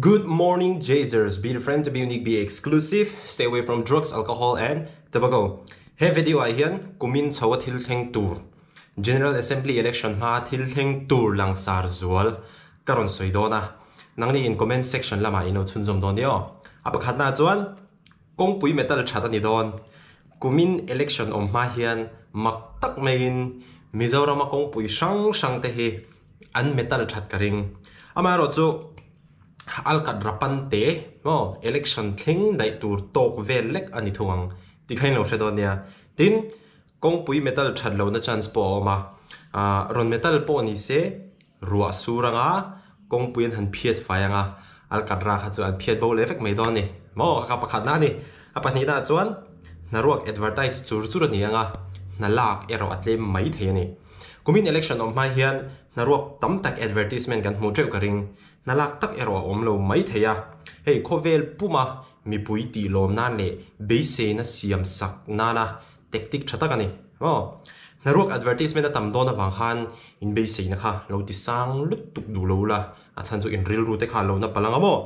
Good morning Jazers, be different, be unique, be exclusive, stay away from drugs, alcohol and tobacco. He video ah hian kumin chho a thil thleng tur, General Assembly election hma a thil thleng tur langsar zual ka rawn sawi dawn a, nangni in comment section lamah in lo chhunzawm dawn nia aw. A pakhatna chuan kawngpui metal that a ni dawn. Kumin election awm hma hian mak tak maiin Mizorama kawngpui hrang hrang te hi an metal that ka ring. Amaherawh chu alkat rapan te maw election thleng daih tur tawk vel lek a ni thung ang tih kha in lo hre dawn nia. Tin, kawngpui metal that lohna chance pawh a awm a, ah rawn metal pawh ni se ruah sur anga kawngpui an han phiat fai anga alkat ra kha chu an phiat bo leh vek mai dawn a ni. Maw kha pakhatna a ni. A pahnihna ah chuan hnaruak advertise chur chur a ni anga hna lak erawh a tlem mai thei a ni. Kumin election awm hma hian hnaruak tam tak advertisement kan hmuh teuh ka ring. Hna lak tak erawh a awm lo mai thei a. Hei khawvel puma mipui tih lawm nan leh beiseina siam sak nana tactic tha tak a ni. Maw? Hnaruak advertisement a tam dawn avang khan in beiseina kha lo ti sang lutuk duh lo ula, a chhan chu in rilru te kha a lo na palh ang a maw?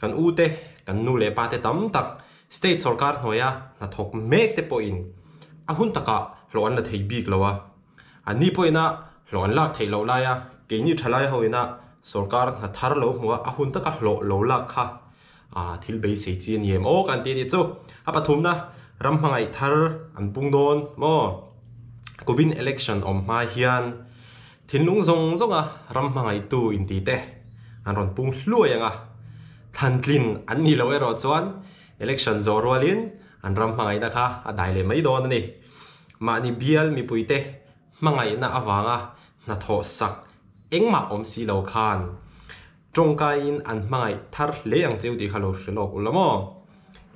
Kan u te, kan nu leh pa te tam tak state sorkar hnuaia hnathawk mek te pawhin a hun takah hlawh an la thei bik lo a. An ni pawhin a hlawh an lak theih loh laia keini thalai ho ina sorkar hna thar lo hmu a, a hun taka hlawh lo lak kha thil beisei chi a ni em aw kan ti a nih chu. A pathumna ram hmangaih thar an pung dawn maw? Kumin election awm hma hian thinlung zawng zawnga ram hmangaihtu inti te an rawn pung hluai ang a, thlantlin an nih loh erawh chuan election zawh rualin an ram hmangaihna kha a dai leh mai dawn a ni. Mahni bial mipuite hmangaihna avanga hnathawh sak engmah awm si lo khan tawngkaiin an hmangaih thar hle ang cheu tih kha lo hre lawk ula maw?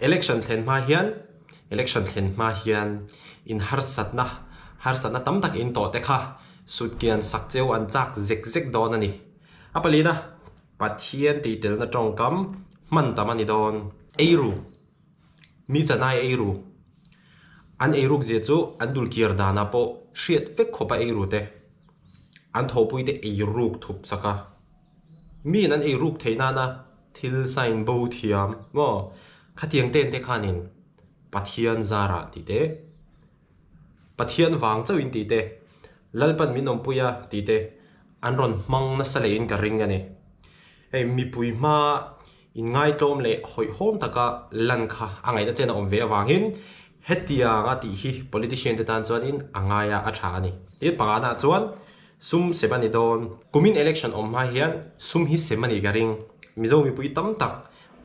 Election thlen hma hian Election thlen hma hian in harsatna harsatna tam tak in tawh te kha sutkian sak cheu an chak zek zek dawn a ni. A palina Pathian tihtelna tawngkam hman tam a ni dawn. Eiru Mi chanai ei ru. An ei ruk zia chu an dulkir danah pawh hriat vek khawp a ei ru te. An thawhpui te ei ruk thup sak a. Miin an ei ruk theih nana thil sign bo thiam maw? Khatiang ten te khanin Pathian zarah tih te, Pathian vang chauhin tih te, Lalpan min awmpui a tih te an rawn hmang nasa lehin ka ring a ni. Hei mipui hma Inngaitlawm leh hawihhawm taka lan kha a ngaihna chen a awm ve avangin hetianga tih hi politician te tan chuanin a ngaia a tha a ni. Tin, pangana chuan sum sem a ni dawn. Kumin election awm hma hian sum hi sem a nih ka ring. Mizo mipui tam tak,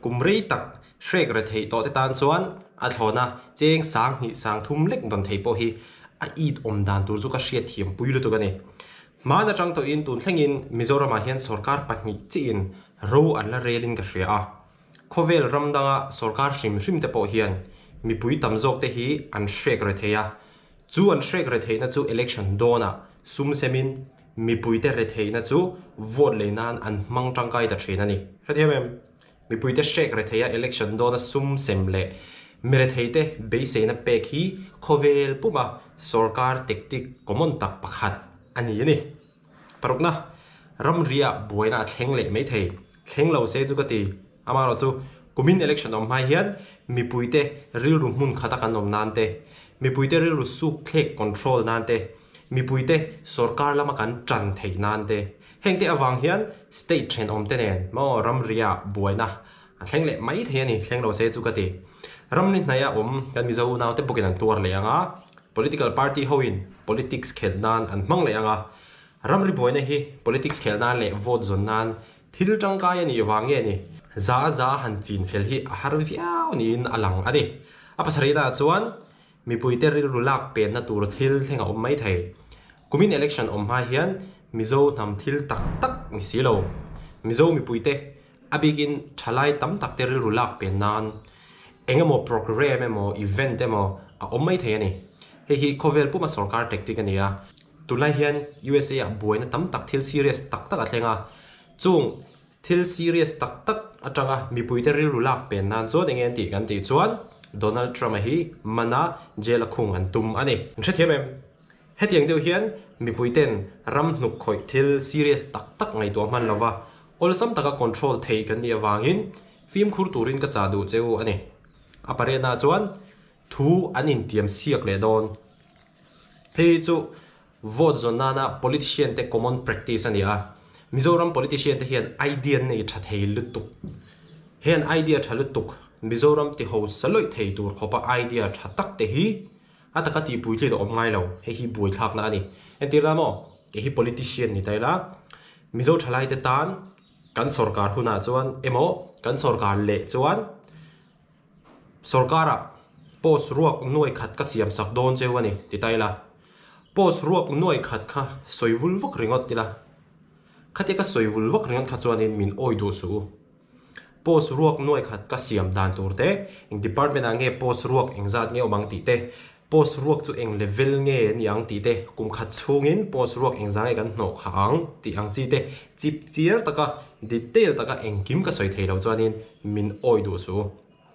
kum rei tak hrek re theih tawh te tan chuan a thlawna cheng sang hnih sang thum lek dawn thei pawh hi a it awm dan tur chu ka hriatthiam pui lutuk a ni. Hmaan atang tawhin tun thlengin Mizoramah hian sorkar pahnih chiin ro an la relin ka hria a. Khawvel ram danga sorkar hrim hrim te pawh hian mipui tam zawk te hi an hrek re thei a. Chu an hrek re theihna chu election dawnah sum semin mipuite re theihna chu vote lei nan an hmang tangkai ta thin a ni. Hrethiam em? Mipuite hrek re theia election dawna sum sem leh miretheite beiseina pek hi khawvel puma sorkar tactic common tak pakhat a ni a ni. Parukna, ramriah buaina a thleng leh mai thei. Thleng lo se chu ka ti. Amaherawh chu, kumin election awm hma hian mipuite rilru hmun khata kan awm nan te, mipuite rilru suk thlek control nan te, mipuite sorkar lama kan tan theih nan te, Hengte avang hian state thenawmte nen maw ramria buaina a thleng leh mai thei a ni, thleng lo se chu ka ti. Ramri hnaia awm kan Mizo unaute bawkin an tuar leh ang a, political party hoin politics khelh nan an hmang leh ang a, ramri buaina hi politics khelh nan leh vote zawn nan thil tangkai a nih vang nge ni? Za a za han chin fel hi a har viau niin a lang a ni. A pasarihnaah chuan Mipuite rilru lak penna tur thil thleng a awm mai thei. Kumin election awm hma hian Mizo hnam thil tak tak ni si lo. Mizo mipuite, a bikin thalai tam takte rilru lak pen nan eng emaw programme emaw event emaw a awm mai thei a ni. Hei hi khawvel puma sorkar tactic a ni a. Tunlai hian USA ah buaina tam tak thil serious tak tak a thleng a. Chung Thil serious tak tak atanga mipuite rilru lak pen nan chuan enge an tih kan tih chuan Donald Trump-a hi mana jail a khung an tum a ni. An hrethiam em? Hetiang deuh hian mipuiten ram hnuk khawih thil serious tak tak ngaihtuah hman lova Awlsam taka control thei kan nih avangin fimkhur turin ka chah duh che u a ni. A pariatnaah chuan thu an intiam siak leh dawn. Hei hi chu vote zawn nana politician te common practice a ni a. Mizoram politician te hian idea an nei tha thei lutuk. He an idea tha lutuk Mizoram ti hausa lawih thei tur khawpa idea tha tak te hi A taka tihpuitliin a awm ngai lo, hei hi buaithlakna a ni. Entir la maw, kei hi politician ni ta ila, Mizo thalaite tan kan sawrkar hunah chuan emaw kan sawrkar leh chuan sawrkarah post ruak nuai khat ka siam sak dawn cheu a ni ti ta ila, post ruak nuai khat kha sawi vul vak ringawt ila, khatia ka sawi vul vak ringawt kha chuanin min awi duh suh u. Post ruak nuai khat ka siam dan tur te, eng department ah nge post ruak engzat nge awm ang tih te, post ruak chu eng level nge a ni ang tih te, kum khat chhungin post ruak engzah nge kan hnawh khah ang tih ang chi te chip chiar taka detail taka engkim ka sawi thei lo chuanin min awi duh suh u,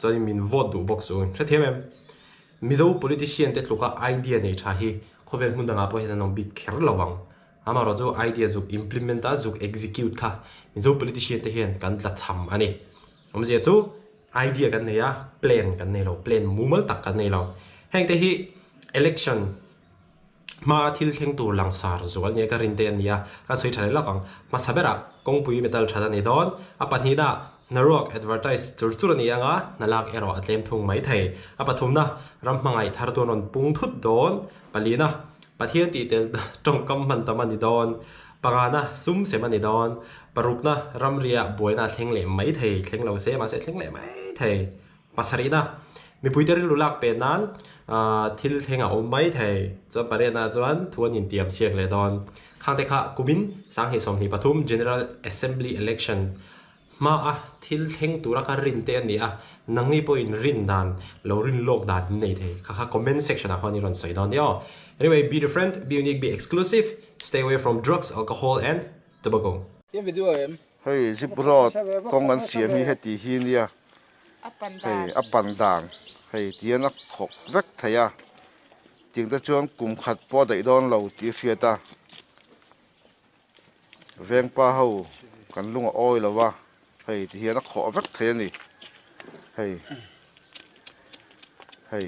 chuanin min vote duh bawk suh u. Hrethiam em? Mizo politician te tluka idea nei tha hi khawvel hmun dangah pawh hian an awm bik kher lo ang. Amaherawh chu idea zuk implement a zuk execute kha Mizo politician te hian kan tla cham a ni. Awmzia chu idea kan nei a, plan kan nei lo, plan mumal tak kan nei lo. Heng te hi election hma thil thleng tur langsar zual nia ka rin te a ni a, kan sawi tha leh lawk ang. Hmasa berah kawngpui metal that a ni dawn, a pahnihna hnaruak advertise chur chur a ni ang a, hnalak erawh a tlem thung mai thei. A pathumna ram hmangaih thar chu an rawn pung thut dawn, Palina, Pathian tih tel tawngkam hman tam a ni dawn. Pangana, sum sem a ni dawn. Parukna, ramriah buaina a thleng leh mai thei, thleng lo se mahse thleng leh mai thei. Pasarihna, mipuite rilru lak pe nan thil thleng a awm mai thei. Chuan pariatna chuan thu an intiam chhiak leh dawn. Khangte kha kumin 2023 General Assembly Election Hmaa thil thleng tura ka rin te a ni a, nangni pawhin rin dan lo rin lawk dan in nei thei. Kha kha comment section ah khuan i rawn sawi dawn nia aw. Anyway, be different, be unique, be exclusive, stay away from drugs, alcohol and tobacco. Hei zip road kawng an siam hi heti hi nia hei a pan dan hei tihian a khawk vek thei a tiang te chuan kum khat pawh a daih dawn lo tih a hriat a. Vengpa ho kan lung a awi lo a, hei ti hian a khawh vek thei a ni, hei hei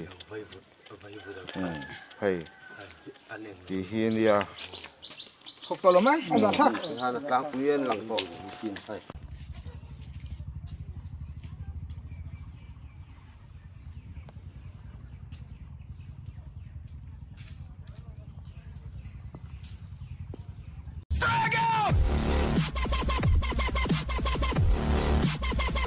hei ti hi a nia.